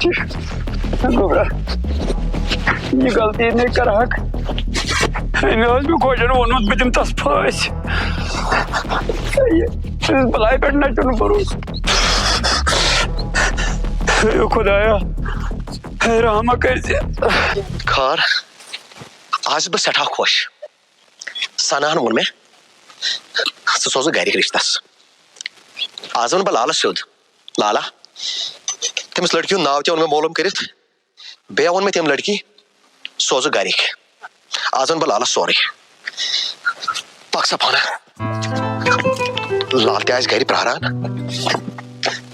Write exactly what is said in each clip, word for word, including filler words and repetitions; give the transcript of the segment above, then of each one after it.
گوٚبرا، یہِ غلطی نے کرہکھ۔ أمۍ اوس مےٚ گۄڈٕ ووٚنمُت، بہٕ دِمہٕ تَس پھٲسۍ۔ یہِ، أمِس بَلایہِ پٮ۪ٹھ نہ چھُنہٕ بروسہٕ۔ ہے خۄدایا، ہے رحمہ کٔرۍ زِ۔ خار، آز چھُس بہٕ سٮ۪ٹھاہ خۄش۔ سناہن ووٚن مےٚ، ژٕ سوزُکھ گرِکۍ رِشتس۔ آز وَنہٕ بہٕ لالس سیوٚد، لالا، تٔمِس لڑکی ہُنٛد ناو تہِ ووٚن مےٚ معلوم کٔرِتھ۔ بیٚیہِ ووٚن مےٚ تٔمۍ لڑکی، سوزُکھ گرِکۍ۔ آز وَنہٕ بہٕ لالس سورُے۔ پکھ سا پانہٕ۔ لال تہِ آسہِ گرِ پراران۔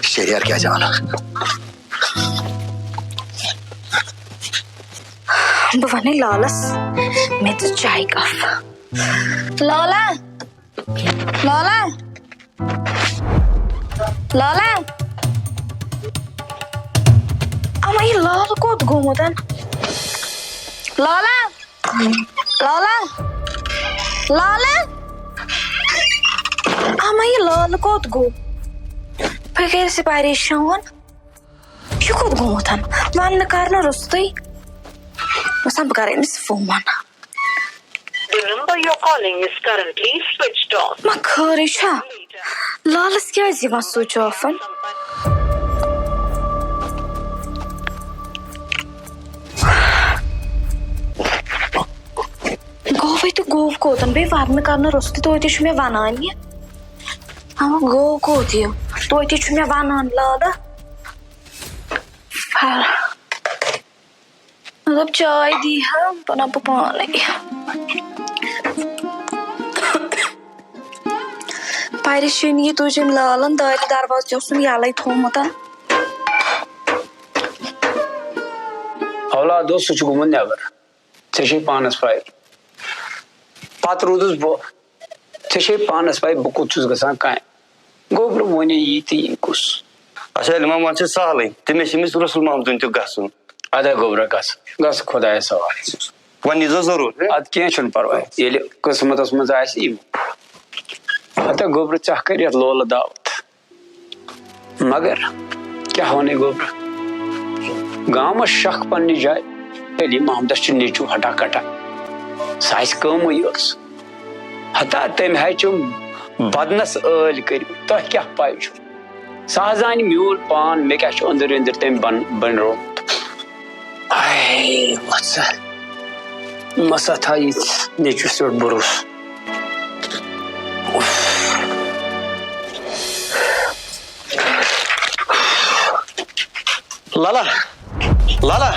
شیریار کیٛازِ آو نہٕ؟ بہٕ وَنے لالس، مےٚ دِ چایہِ کپ۔ لالا، لالا، لالا۔ اما، یہِ لال کوٚت گوٚمُت؟ لالا، لالا، لالا۔ اما، یہِ لال کوٚت گوٚو؟ بہٕ گٔیَس پریشان۔ یہِ کوٚت گوٚمُت؟ وننہٕ کرنہٕ روٚستُے۔ باسان، بہٕ کرٕ أمِس phone. The number you're calling is currently switched off. ما خٲرٕے چھا؟ لالس کیٛازِ یِوان سُچ آفن؟ گوٚوٕے تہٕ گوٚو کوٚتن؟ بیٚیہِ وننہٕ کرنہٕ روٚستُے توتہِ چھُ مےٚ ونان یہِ۔ اما گوٚو کوٚت یہِ؟ توتہِ چھُ مےٚ ونان لالا۔ مطلب، چاے دی ہا، بہٕ اَنہٕ پانے۔ پریشٲنی یہِ تُج أمۍ لالن، دارِ دروازٕ تہِ اوسُن یَلَے تھوٚومُت۔ اولاد اوس، سُہ چھُ گوٚمُت نٮ۪بر۔ ژےٚ چھے پانس پَے۔ پتہٕ روٗدُس بہٕ۔ ژےٚ چھے پانس پَے بہٕ کوٚت چھُس گژھان کامہِ۔ گوٚبرٕ وۄنۍ یی تہٕ یی کُس؟ اچھا، علما، وۄنۍ چھُ سہلٕے، تٔمِس چھُ أمِس رسول محمدُن تہِ گژھُن۔ ادا گوٚبرا، گژھ، گژھ خۄدایس حوالہٕ۔ وۄنۍ ییٖزیو ضروٗر، ہہ؟ ادٕ کینٛہہ چھُنہٕ پرواے، ییٚلہِ قٕسمتس منٛز آسہِ، یِمہٕ۔ ہتا گوٚبرٕ، ژےٚ کٔر یتھ لولہٕ دعوت۔ مگر کیٛاہ وَنَے گوٚبرا؟ گامَس شک پننہِ جایہِ۔ علی محمدس چھُ نیٚچوٗ ہٹا کٹا۔ سُہ آسہِ کٲمٕے یٲژ۔ ہتا تٔمۍ ہا چھِ بدنس ٲلۍ کٔرمٕتۍ۔ تۄہہِ کیٛاہ پَے چھُ؟ سُہ حظ زانہِ میون پان، مےٚ کیٛاہ چھُ أنٛدٕرۍ أنٛدٕرۍ تٔمۍ بن-، بنٛڈرومُت۔ اے وۄتھ سا۔ مہ سا تھاو یہِ نیٚچوِس پٮ۪ٹھ بروسہٕ۔ لالا، لالا،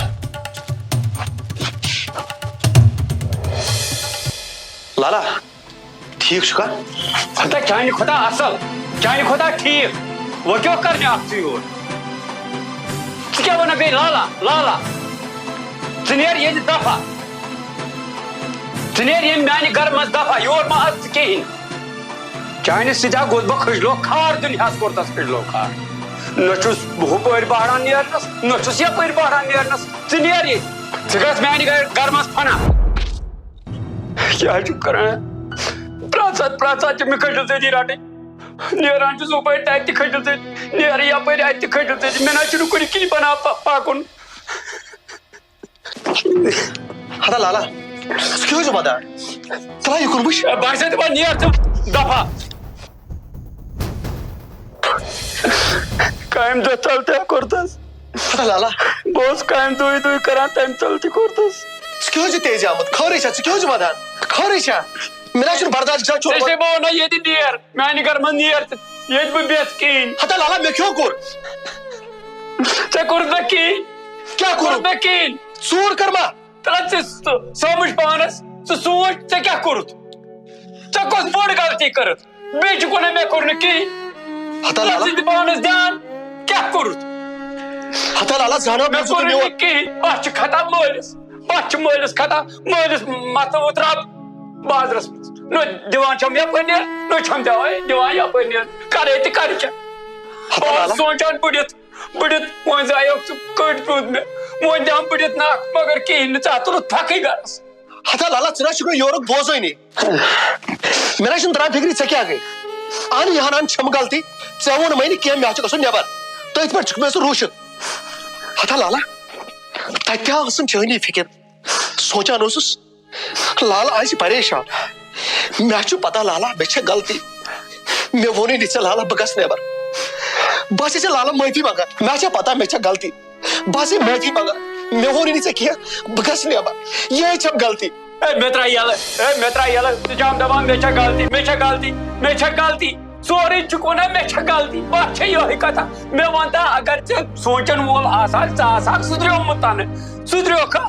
لالا، ٹھیٖک چھُکھا؟ ہتا چانہِ کھۄتہٕ اصل، چانہِ کھۄتہٕ ٹھیٖک۔ وۄنۍ کیٛاہ کرنہِ اکھ ژٕ یور؟ ژٕ کیٛاہ وَنان بیٚیہِ لالا، لالا؟ ژٕ نیر ییٚتہِ دفعہ۔ ژٕ نیر ییٚمہِ میانہِ گرٕ منٛز دفعہ، یور مہ اَژ ژٕ کِہیٖنۍ۔ چانہِ سۭتۍ ہا گوٚژھ بہٕ کھٔجلو کھار، دُنیاہَس کوٚرتَس کھٔجلو کھار۔ نہ چھُس بہٕ ہُپٲرۍ بہران نیرنَس، نہ چھُس یَپٲرۍ بہران نیرنَس۔ ژٕ نیر ییٚتہِ۔ ژٕ گژھ میانہِ گرِ، گرٕ منٛز فنا۔ کیٛاہ چھُکھ کران؟ پرٛٮ۪تھ ساتہٕ، پرٛٮ۪تھ ساتہٕ چھِ مےٚ کھٔجِل ژٔتی رَٹٕنۍ۔ نیران چھُس ہُپٲرۍ تَتہِ تہِ کھٔجِل ژٔتی، نیرٕ یَپٲرۍ اَتہِ تہِ کھٔجِل ژٔتی۔ مےٚ نہ چھُنہٕ کُنہِ کِنۍ بَنان پَ-، پَکُن۔ ہتا لالا، ژٕ کیٛاہ چھُکھ وَدان؟ ژٕ یہِ کُن وٕچھ۔ باسیٚو تہِ وۄنۍ نیر ژٕ دفعہ۔ کامہِ دۄہ تَل تہِ کوٚرتَس۔ ہتا لالا۔ بہٕ اوسُس کامہِ دۄہٕے دۄہٕے کران، تَمہِ تَل تہِ کوٚرتَس۔ ژٕ کیٛاہ چھُکھ تیزی آمُت؟ خٲرٕے چھا؟ ژٕ کیٛاہ چھُکھ وَدان؟ خٲرٕے چھا؟ مےٚ نہ چھُنہٕ برداش گژھان، چوٚل ژےٚ چھے بہٕ وَنان ییٚتہِ نیر، میٛانہِ گرٕ منٛز نیر ژٕ، ییٚتہِ بہٕ بیٚہہ کِہیٖنۍ۔ ہتا لالا، مےٚ کیٛاہ کوٚر؟ ژےٚ کوٚرُتھ نہ کِہیٖنۍ۔ کیٛاہ کوٚرُتھ کوٚرُتھ؟ نہ کِہیٖنۍ۔ ژوٗر کٔرما؟ ترٛا ژٕ سُہ سمجھ پانس، ژٕ سونٛچ، ژےٚ کیٛاہ کوٚرُتھ؟ ژےٚ کۄس بٔڑ غلطی کٔرٕتھ؟ بیٚیہِ چھُکھ وَنان مےٚ کوٚر نہٕ کِہیٖنۍ۔ ہتا ژٕ لالا۔ ژٕ دِ پانس دیان، کیٛاہ کوٚرُتھ؟ ہتا لالا، زانان مےٚ کوٚر نہٕ میون۔ یہِ کِہیٖنۍ۔ اَتھ چھِ خطا مٲلِس، اَتھ چھِ مٲلِس خطا، مٲلِس مَتہٕ ووت رب بازرس منٛز۔ نہ دِوان چھَم یَپٲرۍ نیر، نہ چھَم دِوان، دِوان یَپٲرۍ نیر۔ کَرے تہِ کَرٕ کیٛاہ؟ ہتا لالا۔ بہٕ اوسُس سونٛچان بٔڑِتھ، بٔڑِتھ، وۄنۍ زایوکھ ژٕ کٔٹۍ پیوٗنٛت مےٚ۔ وۄنۍ دِہَم بٔڑِتھ ناکھ، مگر کِہیٖنۍ نہٕ، ژٕ ہا تُلُتھ پھَکٕے گَرَس۔ ہتا لالا، ژٕ نہ چھُکھ مےٚ یورُک بوزٲنی۔ مےٚ نہ چھُنہٕ تران فِکرِ ژےٚ کیٛاہ گٔے۔ اَہن، یہِ ہَن ہَن چھَم غلطی، ژےٚ ووٚن مےٚ نہٕ کینٛہہ، مےٚ ہا چھُ گژھُن نٮ۪بر۔ تٔتھۍ پٮ۪ٹھ چھُکھ مےٚ سُہ روٗشِتھ۔ ہتا لالا، تتہِ تہِ ٲسٕم چٲنی فکر۔ سونٛچان اوسُس، لالا آسہِ پریشان۔ مےٚ چھُ پتہ لالا، مےٚ چھےٚ غلطی۔ مےٚ ووٚنُے نہٕ ژےٚ لالا، بہٕ گژھٕ نٮ۪بر۔ بہٕ ہسا چھےٚ لالا معٲفی منٛگان۔ مےٚ چھےٚ پتہ، مےٚ چھےٚ غلطی۔ بہٕ ہسا معٲفی منٛگان۔ مےٚ ووٚنُے نہٕ ژےٚ کینٛہہ، بہٕ گژھٕ نٮ۪بر۔ یِہے چھم غلطی۔ اے، مےٚ ترٛاو یَلہٕ، اے، مےٚ ترٛاو یَلہٕ۔ ژٕ چھَم دَپان، مےٚ چھےٚ غلطی، مےٚ چھےٚ غلطی، مےٚ چھےٚ غلطی۔ سورُے چھُکھ وَنان، مےٚ چھےٚ غلطی۔ بَس چھےٚ یِہوٚے کَتھا۔ مےٚ وَن تہٕ، اگر ژےٚ سونٛچَن وول آسہٕ ہا، ژٕ آسہٕ ہاکھ سُدریومُت تَنہٕ۔ سُدریوکھا؟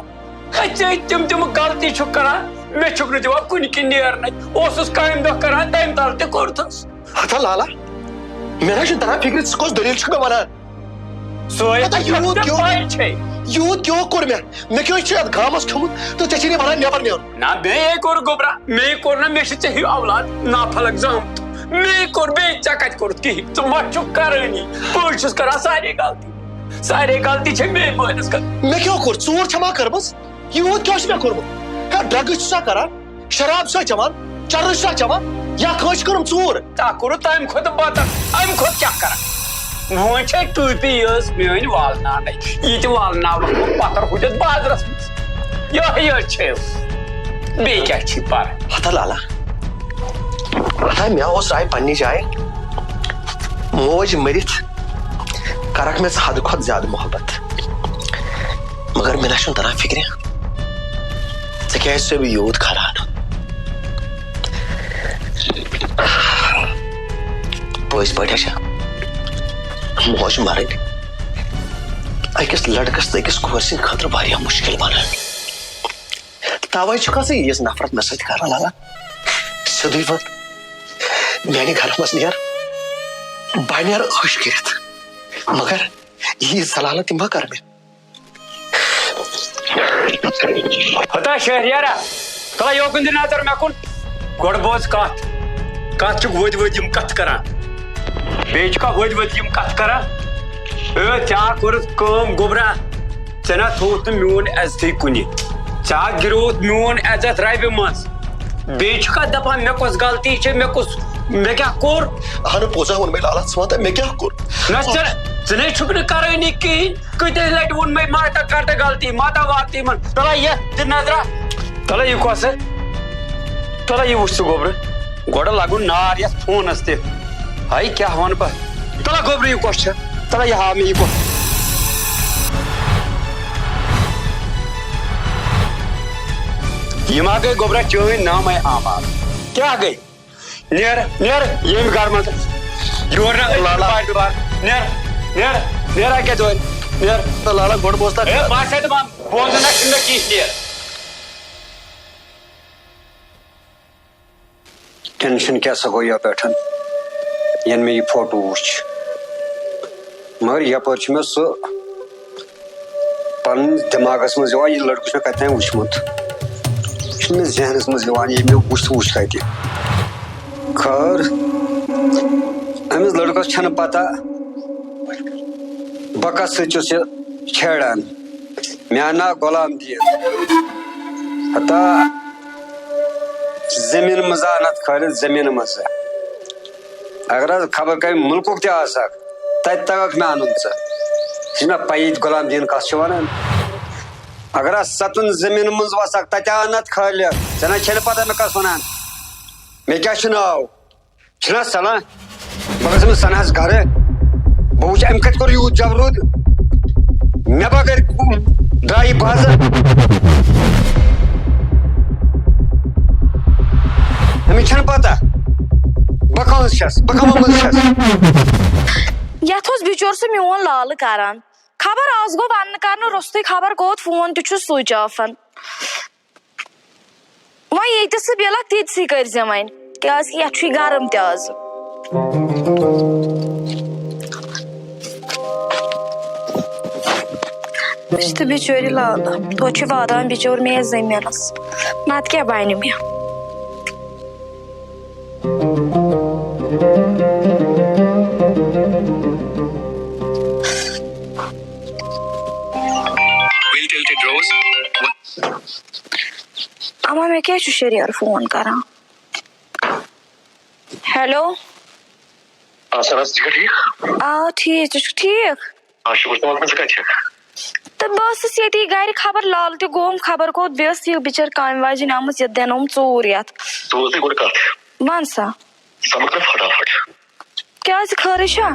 اے، ژٕ تِم تِم غلطی چھُکھ کَران، مےٚ چھُکھ نہٕ دِوان کُنہِ کِنۍ نیرنَے۔ اوسُس کامہِ دۄہ کَران، تَمہِ تَلہٕ تہِ کوٚرتھَس۔ ہتا لالا، مےٚ نہ چھُنہٕ تران فِکرِ، ژٕ کۄس دٔلیٖل چھُکھ مےٚ وَنان؟ سورُے ہتا، یوٗت کیٛاہ، پَے چھے۔ یوٗت کیٛاہ کوٚر مےٚ؟ مےٚ کیٛاہ چھُ یَتھ گامَس کھیوٚمُت تہٕ ژےٚ چھے نہٕ وَنان نٮ۪بر نیرُن؟ نہ، مے کوٚر گوٚبرا، مے کوٚر نہ، مےٚ چھِ ژےٚ ہیوٗ اولاد نافلک زامُت۔ مے کوٚر، بیٚیہِ ژےٚ کَتہِ کوٚرُتھ کِہیٖنۍ؟ ژٕ ما چھُکھ کَرٲنی؟ بہٕ چھُس کَران سارے غلطی۔ سارے غلطی چھے مے بٲلِس کَران۔ مےٚ کیٛاہ کوٚر؟ ژوٗر چھےٚ ما کٔرمٕژ؟ یوٗت کیٛاہ چھُ مےٚ کوٚرمُت؟ ہے، ڈرگٕز چھُسا کران؟ شراب چھُسا چٮ۪وان؟ چرس چھُسا چٮ۪وان؟ یا کٲنٛسہِ کٔرٕم ژوٗر؟ ژےٚ کوٚرُتھ تَمہِ کھۄتہٕ بدتر۔ اَمہِ کھۄتہٕ کیٛاہ کرکھ؟ وۄنۍ چھے ٹوٗپی یٲژ میٲنۍ والناونَے۔ یہِ تہِ والناونَس منٛز پتھر ہُتٮ۪تھ بازرس منٛز۔ یِہوٚے یٲژ چھے۔ بیٚیہِ کیٛاہ چھی پَرٕ؟ ہتا لالا، ہتا مےٚ اوس راے پننہِ جایہِ۔ موج مٔرِتھ کرکھ مےٚ ژٕ حدٕ کھۄتہٕ زیادٕ محبت۔ مگر مےٚ نہ چھُنہٕ تران فِکرِ، ژےٚ کیٛازِ چھُسے بہٕ یوٗت کھران؟ پٔزۍ پٲٹھۍ ہا چھےٚ موج مَرٕنۍ أکِس لڑکس تہٕ أکِس کورِ سٕنٛدِ خٲطرٕ واریاہ مُشکِل بنان۔ توے چھُکھا ژٕ ییٖژ نفرت مےٚ سۭتۍ کران، لالا؟ سیوٚدُے وَن، میانہِ گرٕ منٛز نیر، بہٕ نیر عٲش کٔرِتھ، مگر ییٖژ ذلالت تہِ مہ کر مےٚ۔ ہتا شہریارا، تلا یوکُن دِ نظر مےٚ کُن۔ گۄڈٕ بوز کتھ۔ کتھ چھُکھ ؤدۍ ؤدۍ یِم کتھٕ کران؟ بیٚیہِ چھُکھا ؤدۍ ؤدۍ یِم کتھٕ کران؟ اے، ژےٚ ہا کوٚرُتھ کٲم گوٚبرا، ژےٚ نہ تھووُتھ نہٕ میون عزتٕے کُنہِ۔ ژےٚ ہا گِرووُتھ میون عزت ربہِ منٛز۔ بیٚیہِ چھُکھا دپان مےٚ کۄس غلطی چھےٚ، مےٚ کُس، مےٚ کیٛاہ کوٚر؟ اہن پوٚز ہا ووٚن مےٚ لالا، ژٕ وَن تہٕ مےٚ کیٛاہ کوٚر؟ نہ، ژٕ، ژٕ نے چھُکھ نہٕ کرٲنی کِہیٖنۍ۔ کۭتیاہ لٹہِ ووٚن مےٚ، ماتا کر تہٕ غلطی، ماتا وات یِمن۔ تَلہ یہِ دِ نظرا۔ تَلہ یہِ کۄس ہے؟ تَلہ یہِ وٕچھ ژٕ گوٚبرٕ۔ گۄڈٕ لگُن نار یَتھ فونَس تہِ۔ ہاے کیٛاہ وَنہٕ بہٕ؟ تَلہ گوٚبرٕ یہِ کۄس چھےٚ؟ تَلہ یہِ ہاو مےٚ یہِ کۄس۔ یہِ ما گٔے گوٚبرا چٲنۍ نامَے آمال؟ کیٛاہ گٔے؟ نیر، نیر، ییٚمہِ گرٕ منٛز۔ یور نہ أسۍ لالا۔ بار دُبار۔ نیر، نیر، نیر، اَکہِ دۄہ۔ نیر۔ تہٕ لالا گۄڈٕ بوز تَتھ۔ ہے، بہٕ ہسا دَپان، بوزُن نہ چھُنہٕ مےٚ کِہیٖنۍ، نیر۔ ٹینشن کیٛاہ سا گوٚو یَتھ پٮ۪ٹھ، یَنہٕ مےٚ یہِ فوٹو وُچھ۔ مگر یَپٲرۍ چھُ مےٚ سُہ پنٕنۍ دٮ۪ماغس منٛز یِوان، یہِ لڑکہٕ چھُ مےٚ کتہِ تام وُچھمُت۔ یہِ چھُ مےٚ ذہنس منٛز یِوان، ییٚلہِ مےٚ وُچھ تہٕ وُچھ کتہِ۔ خٲر، أمِس لڑکس چھنہٕ پتہ بہٕ کس سۭتۍ چھُس یہِ چھیڑان۔ مےٚ ناو غلام دیٖن۔ ہتا زٔمیٖن منٛز آ نتہٕ کھٲلِتھ زٔمیٖنہٕ منٛز۔ اگر حظ خبر کمہِ مُلکُک تہِ آسکھ، تتہِ تگکھ مےٚ انُن ژٕ۔ ژےٚ چھِ مےٚ پَیی غلام دیٖن کَس چھِ وَنان۔ اگر حظ ستُن زٔمیٖنہٕ منٛز وَسکھ، تتہِ آ نتہٕ کھٲلِتھ۔ ژےٚ نہ چھےٚ نہٕ پتہ مےٚ کَس وَنان۔ مےٚ کیٛاہ چھُ ناو؟ چھُنہ سَنان؟ بہٕ گژھٕ أمِس سَنہَس گَرٕ۔ بہٕ وٕچھِ أمۍ کَتہِ کوٚر یوٗت جبروٗد۔ مےٚ بغٲر درٛایہِ بازر۔ أمِس چھَنہٕ پَتہ بہٕ کَہٕنٛز چھَس، بہٕ کَمو منٛز چھَس۔ یَتھ اوس بِچور سُہ میون لالہٕ کران۔ خبر آز گوٚو وَننہٕ کرنہٕ روٚستُے، خبر کوٚت فون تہِ چھُ سُچ آفَن۔ وۄنۍ ییٚتہِ سُہ بیلکھ تیٚتسٕے کٔرۍ زِ وۄنۍ، کیٛازِ کہِ یَتھ چھُے گرم تہِ آز۔ أسۍ تہٕ بِچٲرۍ لالہٕ، توتہِ چھُ واتان بِچور مےٚ یَتھ زٔمیٖنَس، نَتہٕ کیٛاہ بَنہِ مےٚ؟ اما، مےٚ کیٛازِ چھُ شیریار فون کران؟ ہیلو۔ آ، سر حظ، ژٕ چھکھا ٹھیٖک؟ آ، ٹھیٖک، ژٕ چھُکھ ٹھیٖک؟ آ، شُکر، ژٕ وَن مےٚ، ژٕ کَتہِ چھَکھ؟ تہٕ بہٕ ٲسٕس ییٚتی گرِ، خبر لالہٕ تہِ گوم، خبر کوٚت، بیٚیہِ ٲس یہِ بِچٲر کامہِ واجِنۍ آمٕژ، یَتھ دینوم ژوٗر یَتھ۔ ژٕ ووتُے گۄڈٕ کَتھ۔ وَن سا۔ سَمکھ مےٚ فٹافٹ۔ کیٛازِ، خٲرٕے چھا؟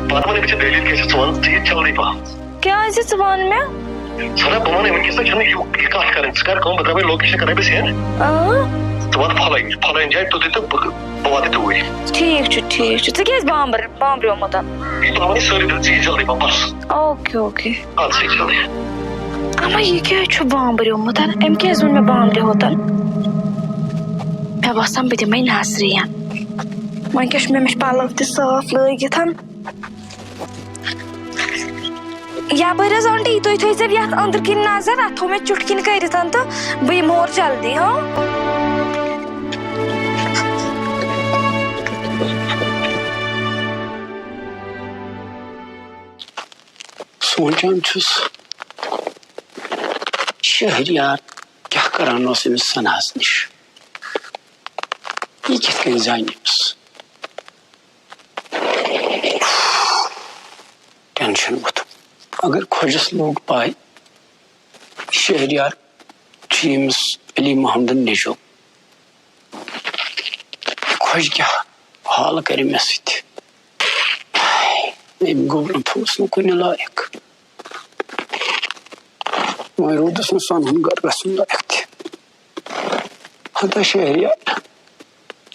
پانہٕ وَنٕے بہٕ ژےٚ دٔلیٖل کیٛاہ چھِ، ژٕ وَن، ژٕ یہِ جلدی پَہم۔ کیٛازِ، ژٕ وَن مےٚ۔ سَنا، بہٕ وَنَے وٕنکیٚس، ژےٚ چھَنہٕ یہِ، یہِ کَتھ کَرٕنۍ۔ ژٕ کَر کٲم، بہٕ ترٛاوَے لوکیشَن، کَرَے بہٕ سینڈ۔ اۭں۔ ژٕ وَن فَلٲنۍ، فَلٲنۍ جایہِ توٚتُے تہٕ بہٕ، بہٕ واتہٕ توٗرۍ۔ ٹھیٖک چھُ، ٹھیٖک چھُ۔ ژٕ کیٛازِ بامبر-، بامبریومُت؟ یہِ ترٛاوَن یہِ سٲرٕے، ژٕ یہِ جلدی پَہم، بَس۔ Okay, okay. اَدٕ سا، یہِ جلدی۔ اما، یہِ کیٛازِ چھُ بامبریومُت؟ أمۍ کیٛازِ ووٚن مےٚ بامبریومُت؟ مےٚ باسان، بہٕ دِمَے نظرِ یَن۔ وۄنۍ کیٛاہ چھُ مےٚ، مےٚ چھِ پَلو تہِ صاف لٲگِتھ۔ یپٲرۍ حظ آنٹی، تُہۍ تھٲیزیو یتھ أنٛدرٕ کِنۍ نظر، اتھ تھوٚو مےٚ چُٹھۍ کِنۍ کٔرِتھ تہٕ بہٕ یِمہٕ اور جلدی، ہاں؟ سونٛچان چھُس، شہریار کیٛاہ کران اوس أمِس سناہس نِش؟ یہِ کِتھ کٔنۍ زانہِ أمِس؟ ٹینشن ووٚتھُم۔ اگر خۄجس لوٚگ پاے، شہریار چھُ ییٚمِس علی محمدن نیٚچو، خۄجہِ کیٛاہ حال کرِ مےٚ سۭتۍ؟ أمۍ گوٚبرن تھوٚوُس نہٕ کُنہِ لایق۔ وۄنۍ روٗدُس نہٕ سۄنہٕ ہُنٛد گرٕ گژھُن لایق تہِ۔ ہتا شہریار،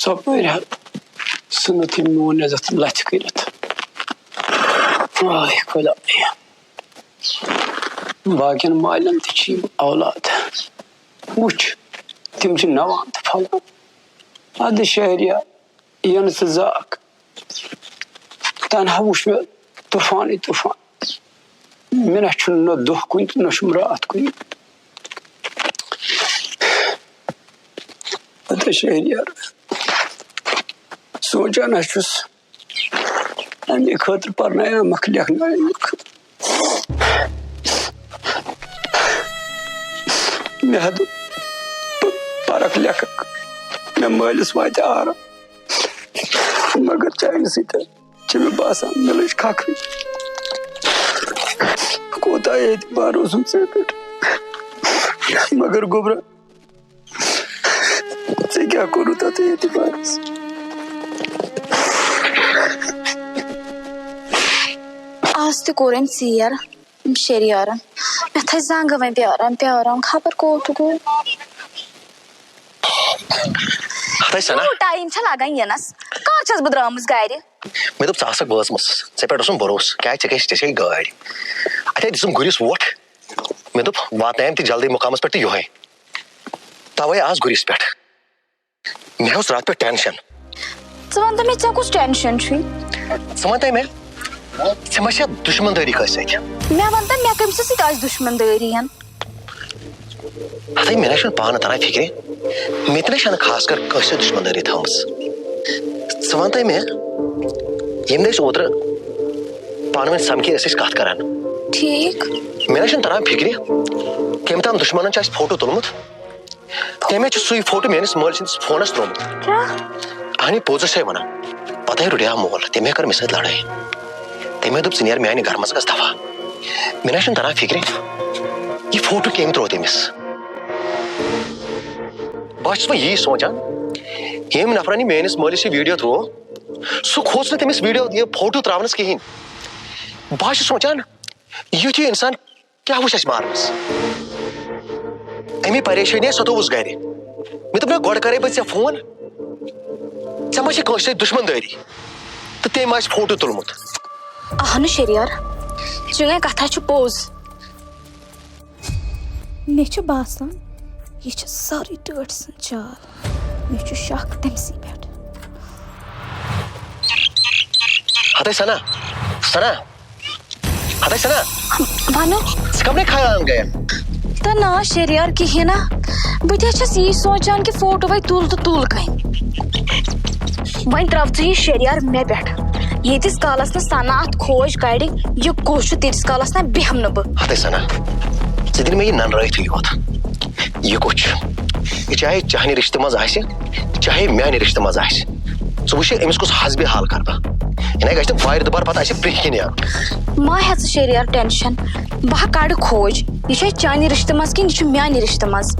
ژۄپٲرۍ ہا ژھٕنُتھ یہِ میون عزت لژھِ کٔرِتھ۔ آے خۄدایا۔ باقین مالٮ۪ن تہِ چھِ یِم اولاد۔ وٕچھ، تِم چھِ نوان تہٕ پھۄلان۔ اَدٕ شہریار، یَنہٕ ژٕ زاکھ، تَنہٕ ہا وٕچھ مےٚ طوفانٕے طوفان۔ مےٚ نہ چھُنہٕ نہ دۄہ کُنہِ تہٕ نہ چھُم راتھ کُنہِ۔ اَدٕ شہریار، سونٛچان ہا چھُس، اَمے خٲطرٕ پرنایمکھ، لیکھنایمکھ۔ مےٚ ہا دوٚپ، بہٕ پرکھ لیکھکھ، مےٚ مٲلِس واتہِ آرام۔ مگر چانہِ سۭتۍ چھِ مےٚ باسان، مےٚ لٔج کھکھٕے۔ کوٗتاہ اعتبار اوسُم ژےٚ پٮ۪ٹھ۔ مگر گوٚبرا، ژےٚ کیٛاہ کوٚرُتھ تَتھ اعتبارَس؟ آز تہِ کوٚر أمۍ ژیر، أمۍ شیریارَن۔ مےٚ تھٲے زنٛگہٕ وۄنۍ پیاران پیاران، خبر کوٚت گوٚو۔ ہتَے سنا۔ یوٗت ٹایم چھا لگان یِنَس؟ کر چھَس بہٕ درٛامٕژ گرِ؟ مےٚ دوٚپ، ژٕ آسکھ وٲژمٕژ، ژےٚ پٮ۪ٹھ اوسُم بھروسہٕ، کیٛازِ ژےٚ گژھِ، ژےٚ چھے گٲڑۍ۔ اَتے دِژٕم گُرِس ووٹھ۔ مےٚ دوٚپ، واتنایم تہِ جلدی مُقامَس پٮ۪ٹھ تہٕ یِہوٚے۔ تَوَے آس گُرِس پٮ۪ٹھ۔ مےٚ اوس راتہٕ پٮ۪ٹھ ٹینشن۔ ژٕ وَن تہٕ مےٚ، ژےٚ کُس ٹینشن چھُے؟ ژٕ وَن تہٕ مےٚ، ژےٚ ما چھےٚ دُشمن دٲری کٲنٛسہِ سۭتۍ؟ مےٚ وَن تہٕ، مےٚ کٔمۍ سٕنٛدۍ سۭتۍ آسہِ دُشمن دٲری؟ ہتٕے، مےٚ نہ چھُنہٕ پانہٕ تران فِکرِ۔ مےٚ تہِ نہ چھَنہٕ خاص کر کٲنٛسہِ سۭتۍ دُشمن دٲری تھٲومٕژ۔ ژٕ وَن تہٕ مےٚ، ییٚمہِ دۄہ أسۍ اوترٕ پانہٕ ؤنۍ سمکھے، أسۍ ٲسۍ کتھ کران۔ ٹھیٖک۔ مےٚ نہ چھُنہٕ تران فِکرِ، کٔمۍ تام دُشمنن چھُ اَسہِ فوٹو تُلمُت۔ تٔمۍ چھُ سُے فوٹو میٲنِس مٲلۍ سٕنٛدِس فونس ترٛوومُت۔ کیٛاہ؟ اہنی، پوٚز چھسے ونان۔ پتہٕ رُڑیو مول، تٔمۍ کٔر مےٚ سۭتۍ لڑٲے۔ تٔمۍ دوٚپ، "ژٕ نیر میانہِ گرٕ منٛز، گژھ دفا۔" مےٚ نہ چھُنہٕ تران فکرِ، یہِ فوٹو کٔمۍ ترٛوو تٔمِس۔ بہٕ چھُس وۄنۍ یی سونٛچان، ییٚمۍ نفرن یہِ میٲنِس مٲلِس یہِ ویڈیو ترٛوو، سُہ کھوژ نہٕ تٔمِس ویڈیو، یہِ فوٹو ترٛاونس کِہینۍ۔ بہٕ چھُس سونٛچان، یُتھ یہِ انسان کیٛاہ وٕچھ اَسہِ مارنَس؟ اَمی پریشٲنی ستووُس گرِ۔ مےٚ دوٚپ، "نہ، گۄڈٕ کرے بہٕ ژےٚ فون۔ ژےٚ ما چھِ کٲنٛسہِ سۭتۍ دُشمن دٲری؟ تہٕ تٔمۍ آسہِ فوٹو تُلمُت۔" اہنُو شریار، چٲنۍ کتھا چھِ پوٚز۔ مےٚ چھُ باسان، یہِ چھِ سٲرٕے ٹٲٹھۍ سٕنٛز چال۔ مےٚ چھُ شک تٔمسٕے پٮ۪ٹھ۔ ہتے سنا، سنا، ہتے سنا۔ وَنو۔ ژٕ کَمنٕے خیالن گٔیَن؟ تہٕ نا شریار کِہیٖنۍ نا۔ بہٕ تہِ چھَس یی سونٛچان کہِ فوٹو وَے تُل تہٕ تُل کَنہِ۔ وۄنۍ ترٛاو ژٕ یہِ شریار مےٚ پٮ۪ٹھ۔ ییٖتِس کالَس نہٕ سنا اَتھ کھوج کَڑِ، یہِ کُس چھُ، تیٖتِس کالَس نہ بیٚہمہٕ نہٕ بہٕ۔ ہتے سنا، ژٕ دِ نہٕ مےٚ یہِ ننرٲیتھٕے یوت۔ یہِ کُس چھُ؟ یہِ چاہے چانہِ رشتہٕ منٛز آسہِ، چاہے میانہِ رشتہٕ منٛز آسہِ۔ ژٕ وٕچھ، أمِس کُس حسبِ حال کرٕ بہٕ۔ یہِ نَے گژھِ نہٕ وارِ دُبارٕ پَتہٕ اَسہِ برٛونٛہہ کِنۍ یہِ۔ ما ہیٚژٕ شیریار ٹینشن، بہٕ ہا کڑٕ کھوج، یہِ چھا چانہِ رشتہٕ منٛز کِنہٕ یہِ چھُ میانہِ رشتہٕ منٛز؟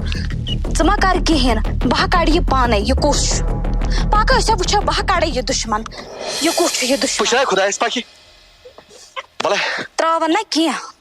ژٕ ما کر کِہیٖنۍ، بہٕ ہا کڑٕ یہِ پانے، یہِ کُس چھُ؟ پکھ أسۍ ہا وٕچھو، بہٕ ہا کڑے یہِ دُشمن، یہِ کُس چھُ یہِ دُشمن؟ پُشراے خۄدایَس پَکہِ۔ وَلہٕ۔ تراون نہ کینٛہہ۔